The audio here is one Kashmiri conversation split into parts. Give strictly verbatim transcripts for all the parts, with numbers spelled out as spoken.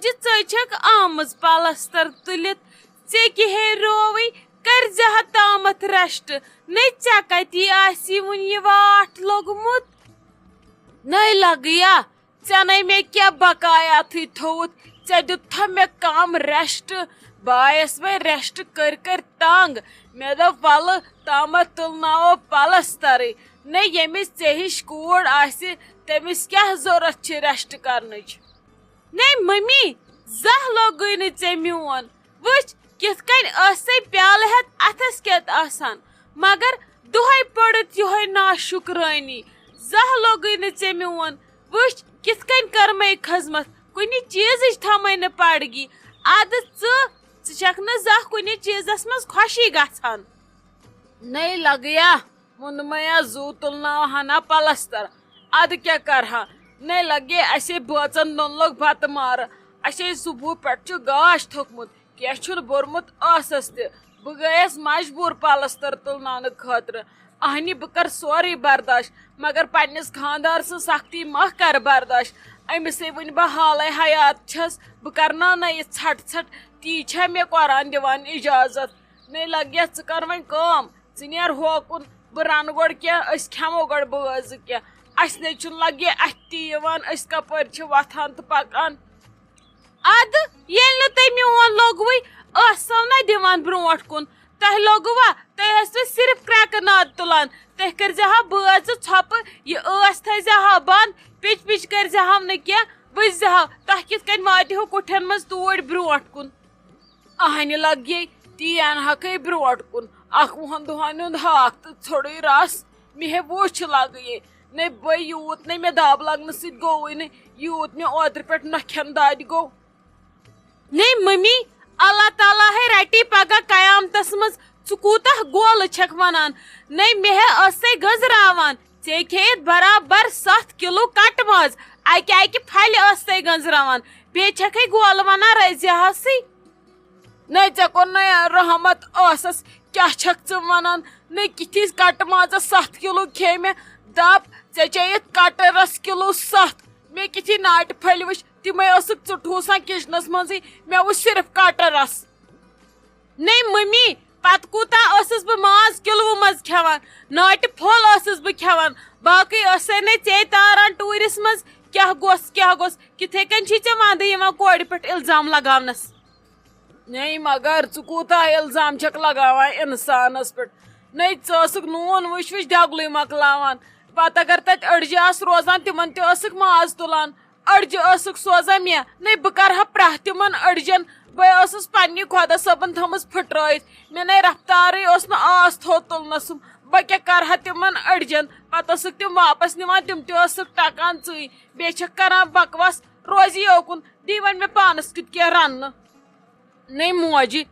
ژٕ چھکھ آمٕژ پلستر تُلِتھ، ژےٚ کِہے رووٕے، کٔرۍ زِ ہا تامتھ rest۔ نے ژےٚ کتی آسی وُنہِ یہِ واٹھ لوٚگمُت؟ نے لگیا، ژےٚ نے مےٚ کیٛاہ بقایاتھٕے تھوٚوُتھ، ژےٚ دیُتتھا مےٚ کم rest؟ بہٕ آیس وۄنۍ rest کٔرۍ کٔرۍ تنگ۔ مےٚ دوٚپ، ولہٕ تامتھ تُلناوو پلسترٕے۔ نے ییٚمِس ژےٚ ہِش کوٗر آسہِ، تٔمِس کیٛاہ ضروٗرت چھِ rest کرنٕچ؟ نے ممی، زانٛہہ لوٚگُے نہٕ ژےٚ میون۔ وٕچھ، کِتھ کٔنۍ ٲسے پیالہٕ ہٮ۪تھ اَتھس کٮ۪تھ آسان، مگر دۄہے پٔرٕتھ یِہوٚے ناشُکرٲنی۔ زانٛہہ لوٚگُے نہٕ ژےٚ میون۔ وٕچھ، کِتھ کٔنۍ کٔر مے خدمت، کُنہِ چیٖزٕچ تھٲو مے نہٕ پڑگی۔ اَدٕ ژٕ، ژٕ چھکھ نہٕ زانٛہہ کُنہِ چیٖزس منٛز خۄشی گژھان۔ نے لگیا، ووٚنمَے ہا، زُو تُلناوہا نا پلستر، اَدٕ کیٛاہ کرہا؟ نے لگے اَسے بٲژن دۄن لوٚگ بتہٕ مارٕ، اَسے صُبحہٕ پٮ۪ٹھ چھُ گاش تھوٚکمُت، کینٛہہ چھُنہٕ بوٚرمُت ٲسس تہِ۔ بہٕ گٔیَس مجبوٗر پلستر تُلناونہٕ خٲطرٕ۔ اہنہِ، بہٕ کر سورُے برداش، مگر پننِس خانٛدار سٕنٛز سختی ما کر برداش۔ أمِسے وٕنہِ بہٕ حالے حیات چھَس، بہٕ کرناو نہ یہِ ژھٹھ ژھٹھ، تی چھا مےٚ قرآن دِوان اجازت؟ نے لگیا، ژٕ کر وۄنۍ کٲم، ژٕ نیر ہوکُن، بہٕ رنہٕ گۄڈٕ کینٛہہ، أسۍ کھٮ۪مو گۄڈٕ بٲژ زٕ کینٛہہ۔ اَسہِ نے چھُنہٕ لگے اَتھِ تہِ یِوان، أسۍ کپٲرۍ چھِ وۄتھان تہٕ پکان۔ اَدٕ ییٚلہِ نہٕ تُہۍ میون لوٚگوُے، ٲسو نہ دِوان برونٛٹھ کُن۔ تۄہہِ لوٚگوا؟ تُہۍ ٲسوٕ صرف کرٛٮ۪کہٕ ناد تُلان۔ تُہۍ کٔرۍزِہا بٲژ زٕ ژھۄپہٕ، یہِ ٲس تھٲیزِہا بنٛد، پِچ پِچ کٔرۍزِہاو نہٕ کینٛہہ۔ وٕچھزِہاو، تۄہہِ کِتھ کٔنۍ واتہِ ہو کُٹھٮ۪ن منٛز توٗرۍ برونٛٹھ کُن۔ اہنہِ لگے تی انہکے برونٛٹھ کُن اکھ وُہن دۄہن ہُنٛد ہاکھ تہٕ ژھوٚڑُے رس۔ مےٚ ہے وُچھ لگے، نے بے یوٗت نے مےٚ دب لگنہٕ سۭتۍ گوٚوُے نہٕ، یوٗت مےٚ اوترٕ پٮ۪ٹھ نۄکھٮ۪ن دادِ گوٚو۔ نے ممی، اللہ تعالیٰ ہے رٹی پگاہ قیامتس منٛز، ژٕ کوٗتاہ گولہٕ چھکھ ونان۔ نے مےٚ ہے ٲسے گٔنزراوان، ژےٚ کھیٚیِتھ برابر ستھ کلوٗ کٹہٕ ماز، اکہِ اکہِ پھلہِ ٲسے گٔنزراوان، بیٚیہِ چھکھے گولہٕ ونان رزیاہسٕے۔ نے ژےٚ کوٚر نے رحمت ٲسس، کیٛاہ چھکھ ژٕ ونان؟ نے کِتھی کٹہٕ مازس ستھ کلوٗ کھیٚیہِ مےٚ۔ دپ، ژےٚ چیٚیِتھ کٹہٕ رس کلوٗ ستھ۔ مےٚ کِتھی ناٹہِ پھٔلۍ وٕچھ، تِمے ٲسٕکھ ژٕ ٹھوٗسان کچنس منٛزٕے، مےٚ وٕچھ صرف کٹہٕ رس۔ نے ممی، پتہٕ کوٗتاہ ٲسٕس بہٕ ماز کِلوٗ منٛز کھٮ۪وان، ناٹہِ پھوٚل ٲسٕس بہٕ کھٮ۪وان، باقٕے ٲسے نے ژے تاران ٹوٗرِس منٛز۔ کیٛاہ گوٚژھ، کیٛاہ گوٚژھ، کِتھے کٔنۍ چھی ژےٚ ونٛدٕ یِوان کورِ پٮ۪ٹھ الزام لگاونس۔ نے مگر ژٕ کوٗتاہ الزام چھکھ لگاوان انسانس پٮ۪ٹھ؟ نے ژٕ ٲسٕکھ نوٗن وٕچھ وٕچھ دٮ۪گلٕے مۄکلاوان، پتہٕ اگر تتہِ أڈجہِ آسہٕ روزان، تِمن تہِ ٲسٕکھ ماز تُلان۔ أڈجہِ ٲسٕکھ سوزان مےٚ، نے بہٕ کرٕ ہا پرٛاہ تِمن أڈجن۔ بہٕ ٲسٕس پننہِ خۄدا صٲبن تھٲومٕژ پھٕٹرٲیِتھ، مےٚ نے رفتارٕے اوس نہٕ آس تھوٚد تُلنس۔ بہٕ کیٛاہ کرٕ ہا تِمن أڈجن؟ پتہٕ ٲسٕکھ تِم واپس نِوان، تِم تہِ ٲسٕکھ ٹکان ژٕے۔ بیٚیہِ چھکھ کران بکواس، روزِ یوکُن، دی وۄنۍ مےٚ پانس کیُتھ کینٛہہ رننہٕ۔ نے موجہِ،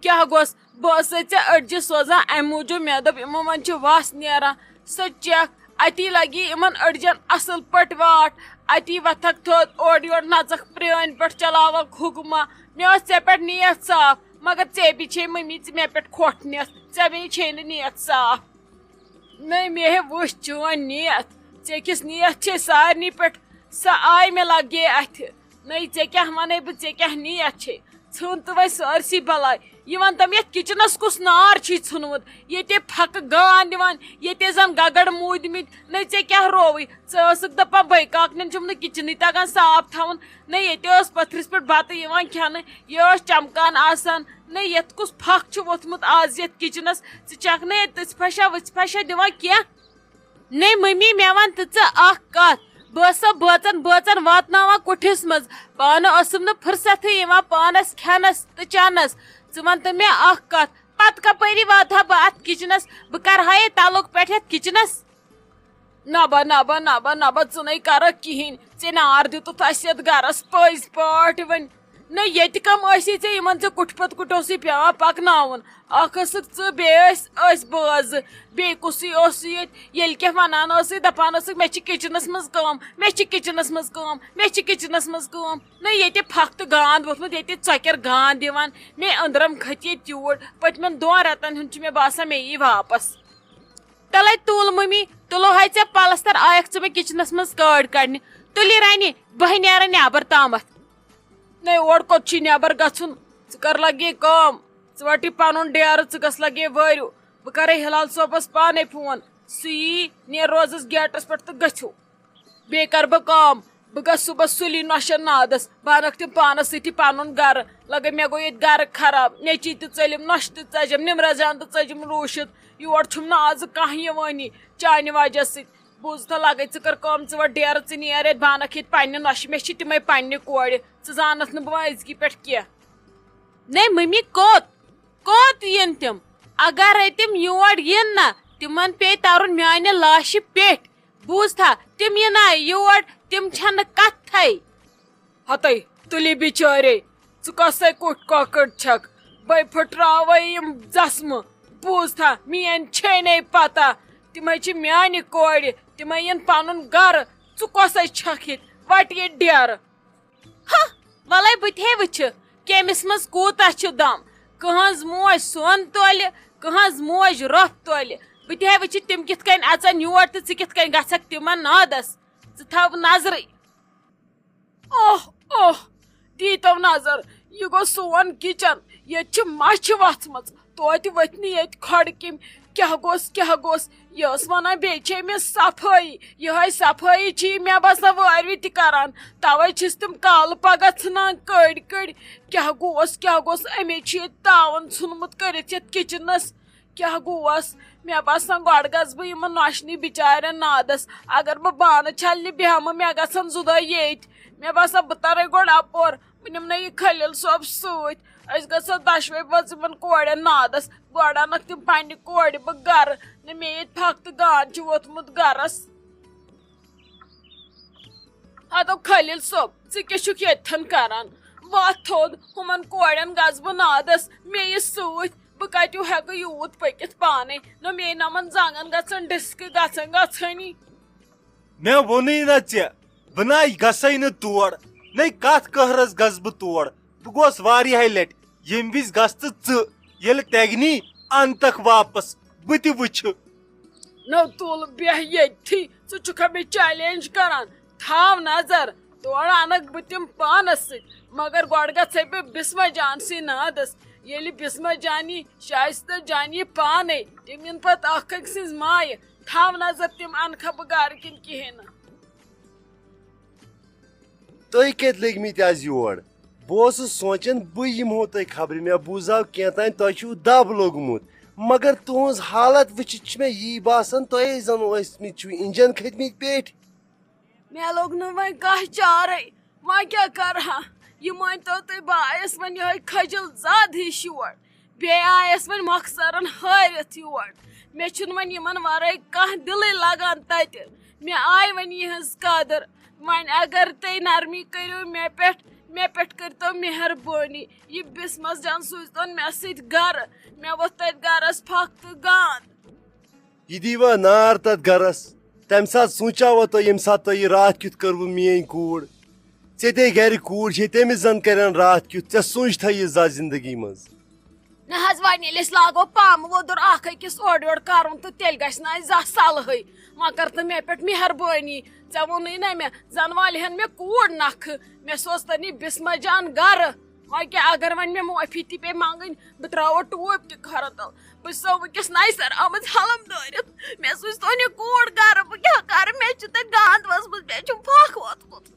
کیٛاہ گوٚژھ؟ بہٕ ٲسَے ژےٚ أڈجہِ سوزان اَمہِ موٗجوٗب، مےٚ دوٚپ، یِمو منٛز چھِ وَس نیران۔ سۄ چیٚکھ، اَتی لَگی یِمَن أڈجَن اَصٕل پٲٹھۍ واٹھ۔ اَتی وۄتھَکھ تھوٚد، اورٕ یورٕ نَژَکھ پرٛٲنۍ پٲٹھۍ، چلاوَکھ حُکما۔ مےٚ ٲس ژےٚ پٮ۪ٹھ نیت صاف، مگر ژےٚ بِچھے مٔمی ژٕ مےٚ پٮ۪ٹھ کھۄٹھ نِتھ، ژےٚ بِچھے نہٕ نیت صاف۔ نٔے مےٚ ہے وٕچھ چٲنۍ نیت، ژےٚ کِژھ نیت چھے سارنٕے پٮ۪ٹھ، سۄ آے مےٚ لگے اَتھِ۔ نٔے ژےٚ کیٛاہ وَنَے بہٕ، ژےٚ کیٛاہ نیت چھے؟ ژھٕن تہٕ وۄنۍ سٲرسٕے بَلاے۔ یہِ وَن تہٕ مےٚ، یَتھ کِچنَس کُس نار چھُے ژھُنمُت؟ ییٚتے پھَکہٕ گان دِوان، ییٚتے زَن گَگَر موٗدمٕتۍ۔ نٔے ژےٚ کیٛاہ رووُے؟ ژٕ ٲسٕکھ دَپان بٔے کاکنٮ۪ن چھُم نہٕ کِچنٕے تَگان صاف تھاوُن۔ نٔے ییٚتے ٲس پٔتھرِس پٮ۪ٹھ بَتہٕ یِوان کھٮ۪نہٕ، یہِ ٲس چَمکان آسان۔ نٔے یَتھ کُس پھَکھ چھُ ووٚتھمُت آز یَتھ کِچنَس؟ ژٕ چھَکھ نہٕ ییٚتہِ تٕژھِ پھَشا وٕژھِ پھَشا دِوان کینٛہہ۔ نٔے مٔمی، مےٚ وَن تہٕ ژٕ اَکھ کَتھ۔ بہٕ ٲسَس بٲژَن بٲژَن واتناوان کُٹھِس منٛز۔ پانہٕ ٲسٕم نہٕ فُرصتھٕے یِوان پانَس کھٮ۪نَس تہٕ چٮ۪نَس۔ ژٕ وَن تہٕ مےٚ اَکھ کَتھ، پَتہٕ کَپٲری واتہٕ ہا بہٕ اَتھ کِچنَس؟ بہٕ کَرٕ ہا یے تَلُک پٮ۪ٹھ یَتھ کِچنَس۔ نَبا، نَبا، نَبا، نَبا، ژٕ نَے کَرَکھ کِہیٖنۍ۔ ژےٚ نار دیُتُتھ اَسہِ یَتھ گَرَس پٔزۍ پٲٹھۍ وۄنۍ۔ نہ، ییٚتہِ کَم ٲسی ژےٚ یِمَن ژےٚ کُٹھِ پَتہٕ کُٹھۍ اوسُے پٮ۪وان پَکناوُن؟ اَکھ ٲسٕکھ ژٕ، بیٚیہِ ٲسۍ أسۍ بٲژ زٕ، بیٚیہِ کُسٕے اوسُے ییٚتہِ۔ ییٚلہِ کینٛہہ وَنان ٲسٕے، دَپان ٲسٕکھ، "مےٚ چھِ کِچنَس منٛز کٲم، مےٚ چھِ کِچنَس منٛز کٲم، مےٚ چھِ کِچنَس منٛز کٲم۔" نہ، ییٚتہِ پھَکھ تہٕ گانٛد ووٚتھمُت، ییٚتہِ ژۄکٮ۪ر گانٛد دِوان۔ مے أنٛدرَم کھٔتۍ ییٚتہِ یوٗر۔ پٔتمٮ۪ن دۄن رٮ۪تَن ہُنٛد چھُ مےٚ باسان مےٚ یی واپَس۔ تَلَے تُل مٔمی، تُلو ہے ژےٚ پَلَستَر، آیَکھ ژٕ مےٚ کِچنَس منٛز کٲڑۍ کَڑنہِ۔ تُلہِ رَنہِ، بہٕ ہے نیرٕ نٮ۪بَر تامَتھ۔ نے، اور کوٚت چھی نٮ۪بر گژھُن؟ ژٕ کر لگے کٲم، ژٕ وٹ یہِ پنُن ڈیرٕ، ژٕ گژھ لگے وٲرِو۔ بہٕ کرے ہلال صٲبس پانے فون، سُہ یی، نیر روزس گیٹس پٮ۪ٹھ تہٕ گٔژھِو۔ بیٚیہِ کر بہٕ کٲم، بہٕ گژھٕ صُبحس سُلی نۄشن نادس، بہٕ انکھ تِم پانس سۭتی پنُن گرٕ۔ لگے مےٚ گوٚو ییٚتہِ گرٕ خراب، نیٚچی تہِ ژٔلِم، نۄشہِ تہِ ژجم، نمرہ جان تہٕ ژٔجم روٗشِتھ۔ یور چھُم نہٕ آزٕ کانٛہہ یِوٲنی چانہِ وجہ سۭتۍ۔ بوٗزتھا، لگے ژٕ کر کٲم، ژٕ وٹ ڈیرٕ، ژٕ نیر ییٚتہِ، بہٕ انکھ ییٚتہِ پننہِ نۄشہِ، مےٚ چھِ تِمے پننہِ کورِ، ژٕ زانتھ نہٕ بہٕ وۄنۍ أزکی پٮ۪ٹھ کینٛہہ۔ نے ممی، کوٚت، کوٚت یِن تِم؟ اگرے تِم یور یِن نا، تِمن پیٚیہِ ترُن میانہِ لاشہِ پیٚٹھۍ۔ بوٗزتھا، تِم یِن نا یور، تِم چھنہٕ کتھے۔ ہتے، تُلہِ بِچارے، ژٕ کۄسے کُٹھ کۄکٕر چھکھ؟ بے پھٕٹراوے یِم زسمہٕ۔ بوٗزتھا، میٲنۍ چھے نے پتہ، تِمے چھِ میانہِ کورِ، تِمے یِن پنُن گرٕ۔ ژٕ کۄسے چھکھ ییٚتہِ؟ وٹ ییٚتہِ ڈیرٕ۔ ہہ، وَلَے بہٕ تہِ ہے وٕچھِ، کٔمِس منٛز کوٗتاہ چھُ دم۔ کٕہٕنٛز موج سۄن تولہِ، کٕہٕنٛز موج رۄپھ تولہِ۔ بہٕ تہِ ہے وٕچھِ، تِم کِتھ کٔنۍ اَژَن یور تہٕ ژٕ کِتھ کٔنۍ گژھکھ تِمَن نادَس۔ ژٕ تھاو نظرٕے۔ اوہ، اوہ، دیٖتو نظر، یہِ گوٚو سون کِچن۔ ییٚتہِ چھِ مَچھِ وَژھمٕژ۔ توتہِ ؤتھۍ نہٕ ییٚتہِ کھۄڈٕ کِم۔ کیٛاہ گوٚژھ، کیٛاہ گوٚژھ؟ یہِ ٲس وَنان، بیٚیہِ چھے مےٚ صفٲیی۔ یِہوٚے صفٲیی چھِ یہِ مےٚ باسان وٲروِ تہِ کران۔ تَوَے چھِس تِم کالہٕ پگاہ ژھٕنان کٔڑۍ کٔڑۍ۔ کیٛاہ گوٚوس، کیٛاہ گوٚوس؟ أمے چھُ ییٚتہِ تاوَن ژھُنمُت کٔرِتھ یَتھ کِچنَس۔ کیٛاہ گوٚوس؟ مےٚ باسان، گۄڈٕ گژھٕ بہٕ یِمَن نۄشنٕے بِچارٮ۪ن نادَس۔ اگر بہٕ بانہٕ چھَلنہِ بیٚہمہٕ، مےٚ گژھن زٕ دۄہ ییٚتۍ۔ مےٚ باسان، بہٕ تَرَے گۄڈٕ اَپور۔ بہٕ نِمہٕ نہٕ یہِ خلیل صٲب سۭتۍ۔ أسۍ گژھو دۄشوے بٲژ یِمن کورٮ۪ن نادس۔ گۄڈٕ انکھ تِم پننہِ کورِ بہٕ گرٕ۔ نہ مےٚ ییٚتہِ پھکھ تہٕ گان چھُ ووتمُت گرس۔ ہتو خلیل صٲب، ژٕ کیٛاہ چھُکھ ییٚتھن کران؟ وتھ تھوٚد، ہُمن کورٮ۪ن گژھٕ بہٕ نادس، مےٚ یہِ سۭتۍ۔ بہٕ کتہِ ہٮ۪کہٕ یوٗت پٔکِتھ پانے؟ نہ مے نمن زنگن گژھن ڈسکہٕ گژھن گژھنی۔ مےٚ ووٚنُے نہ ژےٚ، بہٕ نَے گژھَے نہٕ تور۔ نَے کَتھ قہرَس گژھٕ بہٕ تور؟ بہٕ گوس واریاہہِ لَٹہِ۔ ییٚمہِ وِزِ گژھ تہٕ ژٕ، ییٚلہِ تَگہِ نی، اَنتَکھ واپَس، بہٕ تہِ وٕچھٕ۔ نو تُل بیٚہہ ییٚتھی، ژٕ چھُکھا مےٚ چیلنج کران؟ تھاو نظر، تورٕ اَنَکھ بہٕ تِم پانَس سۭتۍ، مگر گۄڈٕ گژھَے بہٕ بسمہ جان سٕے نادَس۔ ییٚلہِ بسمہ جانی، شایستہ جانی پانَے، تِم یِن پَتہٕ اَکھ أکۍ سٕنٛز مایہِ۔ تھاو نظر، تِم انکھا بہٕ گرٕ کِنہٕ کِہیٖنۍ نہٕ۔ تُہۍ کتہِ لٔگۍ مٕتۍ از یور؟ بہٕ اوسُس سونٛچان، بہٕ یِمہو تۄہہِ خبرِ۔ مےٚ بوٗزاو کینٛہہ تام تۄہہِ چھُو دب لوٚگمُت، مگر تُہٕنٛز حالت وٕچھِتھ چھُ مےٚ یی باسان، تۄہے زن ٲسمٕتۍ چھِو انجن کھٔتۍ مٕتۍ پیٹھۍ۔ مےٚ لوٚگ نہٕ وۄنۍ کانٛہہ چارے، وۄنۍ کیٛاہ کرٕ ہا؟ یہِ مٲنۍ تو تُہۍ، بہٕ آیس وۄنۍ یِہوٚے کھجل زاد ہِش یور۔ بیٚیہِ آیس وۄنۍ مۄخصرن ہٲرِتھ یور۔ مےٚ چھُنہٕ وۄنۍ یِمن ورٲے کانٛہہ دِلٕے لگان تتہِ۔ مےٚ آیہِ وۄنۍ یِہٕنٛز قدر۔ وۄنۍ اگر تُہۍ نرمی کٔرِو مےٚ پٮ۪ٹھ، مےٚ پٮ۪ٹھ کٔرۍتو مہربٲنی۔ یہِ بسمس جان سوٗزتون مےٚ سۭتۍ گرٕ۔ مےٚ ووٚتھ تتہِ گرس پھکھ تہٕ گانٛد۔ یہِ دیٖوا نار تتھ گرس؟ تمہِ ساتہٕ سونٛچاوا تۄہہِ، ییٚمہِ ساتہٕ تۄہہِ یہِ راتھ کیُتھ کٔروٕ میٲنۍ کوٗر؟ ژےٚ تے گرِ کوٗر چھے، تٔمِس زن کرن راتھ کیُتھ؟ ژےٚ سوٗنٛچتھا یہِ زانٛہہ زندگی منٛز؟ نہ حظ، وۄنۍ ییٚلہِ أسۍ لاگو پامہٕ وۄدُر اکھ أکِس اورٕ یورٕ کرُن تہٕ تیٚلہِ گژھِ نہ اَسہِ زانٛہہ صلحٕے۔ وۄنۍ کر تہٕ مےٚ پٮ۪ٹھ مہربٲنی۔ ژےٚ ووٚنُے نہ مےٚ، زن والہِ ہن مےٚ کوٗر نکھٕ۔ مےٚ سوز تنی بسمہ جان گرٕ۔ وۄنۍ کیٛاہ، اگر وۄنۍ مےٚ معٲفی تہِ پیٚیہِ منٛگٕنۍ، بہٕ ترٛاوو ٹوپۍ تہِ کھۄرن تل۔ بہٕ چھسو وٕنکیٚس نَیہِ سرٕ آمٕژ حلم دٲرِتھ۔ مےٚ سوٗزۍ تُہنٛدِ کوٗر گرٕ، بہٕ کیٛاہ کرٕ؟ مےٚ چھِ تَتہِ گانٛد ؤژھمٕژ، مےٚ چھُم پھکھ ووتمُت۔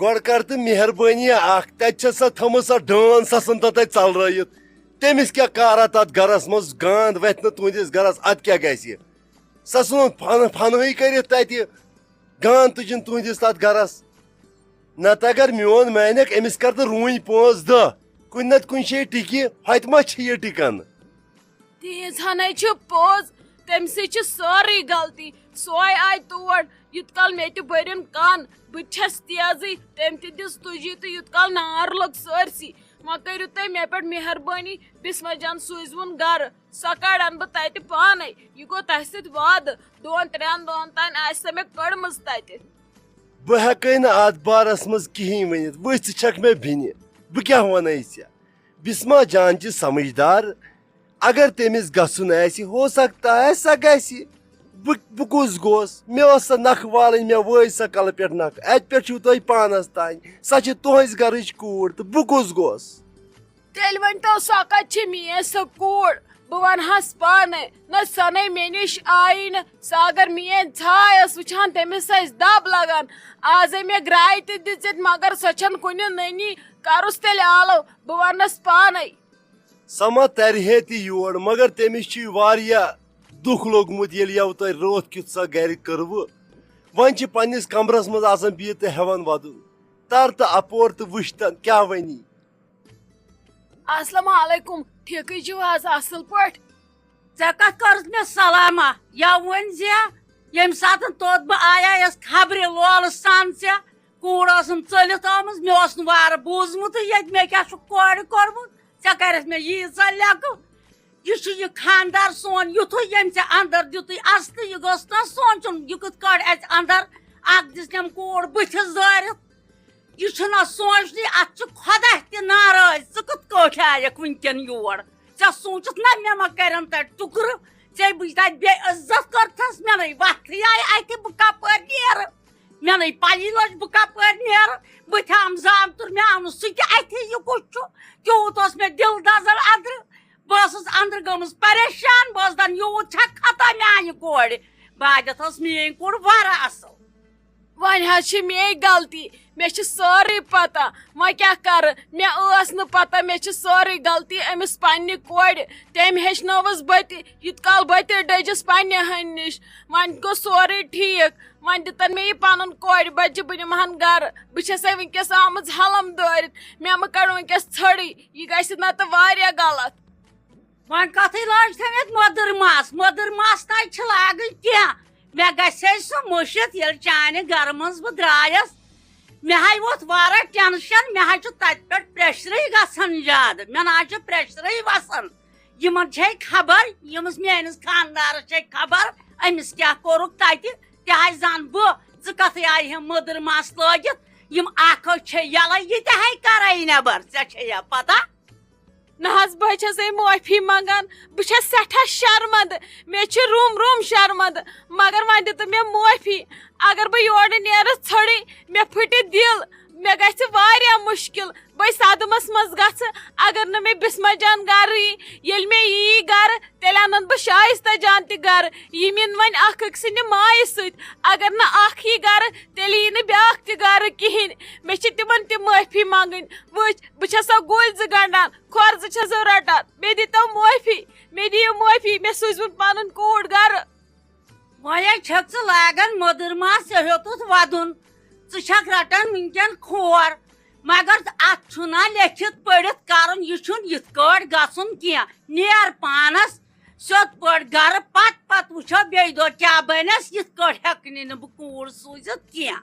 گۄڈٕ کر تہٕ مہربٲنی اکھ، تتہِ چھےٚ سۄ تھٲمٕژ سۄ ڈٲن، سۄ ژھٕن تو تتہِ ژلرٲیِتھ۔ تٔمِس کیٛاہ کارا تتھ گرس منٛز؟ گانٛد وتھِ نہٕ تُہنٛدِس گرس، ادٕ کیٛاہ گژھِ؟ سۄ ژھٕنُن فن-، فنہٕے کٔرِتھ تتہِ۔ گانٛد تُجِن تُہنٛدِس تتھ گرس۔ نتہٕ اگر میون مانکھ، أمِس کر تہٕ روٗنۍ پانٛژھ دہ۔ کُنہِ نتہٕ کُنہِ جایہِ ٹِکہِ، ہۄتہِ ما چھِ یہِ ٹِکان؟ تیٖژ ہنٕے چھِ پوٚز، تٔمۍ سٕے چھِ سٲرٕے غلطی۔ سۄے آیہِ تور، یُت کال مےٚ تہِ بٔرِن کَن۔ بہٕ تہِ چھَس تیزٕے، تٔمۍ تہِ دِژ تُجی تہٕ یُت کال نار لوٚگ سٲرسٕے۔ وۄنۍ کٔرِو تُہۍ مےٚ پٮ۪ٹھ مہربٲنی، بسمہ جان سوٗزوُن گرٕ۔ سۄ کڑن بہٕ تتہِ پانے۔ یہِ گوٚو تۄہہِ سۭتۍ وعدٕ۔ دۄن ترٛٮ۪ن دۄہن تام آسہِ سۄ مےٚ کٔڑمٕژ تتہِ۔ بہٕ ہٮ۪کَے نہٕ اتھ بارس منٛز کِہیٖنۍ ؤنِتھ۔ وٕچھ، ژٕ چھکھ مےٚ بیٚنہِ۔ بہٕ کیٛاہ وَنَے ژےٚ؟ بسمہ جان چھِ سمجھدار۔ اگر تٔمِس گژھُن آسہِ، ہو سکتا ہے سۄ گژھِ۔ بہٕ بہٕ کُس گوس؟ مےٚ ٲس سۄ نکھٕ والٕنۍ، مےٚ وٲج سۄ کلہٕ پٮ۪ٹھ نکھٕ۔ اتہِ پٮ۪ٹھ چھُو تۄہہِ پانس تام، سۄ چھِ تُہنٛزِ گرٕچ کوٗر تہٕ بہٕ کُس گوس؟ تیٚلہِ ؤنۍتو، سۄ کتہِ چھِ میٲنۍ سۄ کوٗر؟ بہٕ ونہس پانے۔ نہ، سۄ نے مےٚ نِش آیی نہٕ۔ سۄ اگر میٲنۍ ژھاے ٲس وٕچھان، تٔمِس ٲسۍ دب لگان۔ آزے مےٚ گرٛاے تہِ دِژِتھ، مگر سۄ چھَنہٕ کُنہِ نٔنی۔ کرُس تیٚلہِ آلو، بہٕ ونس پانے۔ سۄ ما ترِ ہے تہِ یور، مگر تٔمِس چھُے واریاہ دُکھ لوٚگمُت، ییٚلہِ یَوٕ تۄہہِ رٲتھ کیُتھ سۄ گرِ کٔروٕ۔ وۄنۍ چھِ پننِس کمرس منٛز آسان بِہِتھ تہٕ ہٮ۪وان ودُن۔ تر تہٕ اپور تہٕ وٕچھ تن کیٛاہ ونی۔ السلام علیکم، ٹھیکٕے چھِو حظ؟ اصل پٲٹھۍ؟ ژےٚ کتھ کٔرٕتھ مےٚ سلامہ؟ یا ؤنۍ زِ ییٚمہِ ساتہٕ توٚت بہٕ آیایس خبرِ لولہٕ سان ژےٚ، کوٗر ٲسٕم ژٔلِتھ آمٕژ، مےٚ اوس نہٕ وارٕ بوٗزمُتٕے ییٚتہِ مےٚ کیٛاہ چھُ کورِ کوٚرمُت۔ ژےٚ کَرٮ۪تھ مےٚ ییٖژاہ لیٚکہٕ۔ یہِ چھُ یہِ خانٛدار سون، یُتھُے ییٚمۍ ژےٚ اَندَر دیُتُے اَصلٕے، یہِ گوٚژھ نہ سونٛچُن، یہِ کِتھ کٲٹھۍ اَژِ اَندَر، اَکھ دِژنٮ۪م کوٗر بٕتھِس دٲرِتھ۔ یہِ چھُنہ سونٛچنُے، اَتھ چھُ خۄدا تہِ ناراض، ژٕ کِتھ کٲٹھۍ آیَکھ وٕنۍکٮ۪ن یور؟ ژےٚ سوٗنٛچُتھ نہ مےٚ ما کَرن تَتہِ ٹُکرٕ؟ ژےٚ بہٕ تَتہِ بے عزت کٔرتھَس، مےٚ نَے وَتھٕے آیہِ اَتہِ، بہٕ کَپٲرۍ نیرٕ؟ مےٚ نَے پَیی لٔج بہٕ کَپٲرۍ نیرٕ۔ بہٕ تہِ آم زامتُر، مےٚ آو نہٕ سُہ تہِ اَتھِ، یہِ کُس چھُ؟ تیوٗت اوس مےٚ دِل دَزان اَدرٕ۔ بہٕ ٲسٕس أنٛدرٕ گٔمٕژ پریشان، بہٕ ٲسٕس دَپان، یوٗت چھا خطا میٛانہِ کورِ؟ بادیت ٲس میٛٲنۍ کوٗر واریاہ اَصٕل۔ وۄنۍ حظ چھِ میٛٲنۍ غلطی، مےٚ چھِ سٲرٕے پَتہ۔ وۄنۍ کیٛاہ کَرٕ؟ مےٚ ٲس نہٕ پَتہ، مےٚ چھِ سٲرٕے غلطی أمِس پنٛنہِ کورِ۔ تٔمۍ ہیٚچھنٲوٕس بہٕ تہِ، یوٗت کال بہٕ تہِ ڈٔجِس پنٛنہِ ہَنہِ نِش۔ وۄنۍ گوٚو سورُے ٹھیٖک، وۄنۍ دِتَن مےٚ یہِ پَنُن کورِ بَچہِ، بہٕ نِمہٕ ہَن گَرٕ۔ بہٕ چھَسَے وٕنۍکٮ۪س آمٕژ حلم دٲرِتھ، مےٚ مہٕ کَڑ وٕنۍکٮ۪س ژھٔڑٕے، یہِ گژھِ نَتہٕ واریاہ غلط۔ وۄنۍ کتھٕے لٲج تھٲوِتھ مۄدٕر ماس، مۄدٕر ماس نہ چھِ لاگٕنۍ کینٛہہ۔ مےٚ گژھِ ہے سُہ مٔشِتھ، ییٚلہِ چانہِ گرٕ منٛز بہٕ درٛایس۔ مےٚ ہاے ووٚتھ واریاہ ٹینشن، مےٚ ہاے چھُ تتہِ پٮ۪ٹھ پریشرٕے گژھان زیادٕ، مےٚ نہ حظ چھُ پریشرٕے وسان۔ یِمن چھے خبر، ییٚمِس میٲنِس خاندارس چھے خبر، أمِس کیٛاہ کوٚرُکھ تتہِ، تہِ حظ زانہٕ بہٕ۔ ژٕ کتھٕے آیہِ ہے مٔدٕر ماس لٲگِتھ، یِم اکھ أچھ چھے یلے، یہِ تہِ ہے کرے نٮ۪بر، ژےٚ چھے یا پتہ؟ نہ حظ، بہٕ حظ چھَسے معٲفی منٛگان۔ بہٕ چھَس سٮ۪ٹھاہ شرمندٕ۔ مےٚ چھِ روٚم روٚم شرمندٕ۔ مگر وۄنۍ دِتہٕ مےٚ معٲفی۔ اگر بہٕ یورٕ نیرٕ ژھٔڑٕے، مےٚ پھٕٹہِ دِل۔ مےٚ گژھِ واریاہ مُشکِل۔ بہٕ صدمس منٛز گژھٕ، اگر نہٕ مےٚ بسمہ جان گرٕ یی۔ ییٚلہِ مےٚ یی گرٕ، تیٚلہِ اَنَن بہٕ شایستہ جان تہِ گرٕ۔ یِم یِن وۄنۍ اکھ أکۍ سٕنٛدِ مایہِ سۭتۍ۔ اگر نہٕ اکھ یی گرٕ، تیٚلہِ یی نہٕ بیٛاکھ تہِ گرٕ کِہیٖنۍ۔ مےٚ چھِ تِمن تہِ معٲفی منٛگٕنۍ۔ وٕچھ، بہٕ چھَسو گُلۍ زٕ گنٛڈان، کھۄر زٕ چھَسو رَٹان۔ مےٚ دیٖتو معٲفی، مےٚ دِیِو معٲفی، مےٚ سوٗزوُن پَنُن کوٗر گَرٕ۔ وۄنۍ ہے چھَکھ ژٕ لاگان مٔدٕر ماس، ژےٚ ہیوٚتُتھ وَدُن۔ ژٕ چھَکھ رَٹان وٕنۍکٮ۪ن کھور۔ مگر اَتھ چھُنہ لیٚکھِتھ پٔرِتھ کَرُن، یہِ چھُنہٕ یِتھ کٲٹھۍ گژھُن کینٛہہ۔ نیر پانَس سیوٚد پٲٹھۍ گَرٕ، پَتہٕ پَتہٕ وٕچھو بیٚیہِ دۄہ کیٛاہ بَنٮ۪س۔ یِتھ کٲٹھۍ ہٮ۪کہٕ نہٕ بہٕ کوٗر سوٗزِتھ کینٛہہ۔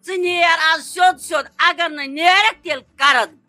ژٕ نیر آز سیوٚد سیوٚد، اگر نہٕ نیرکھ، تیٚلہِ کرتھ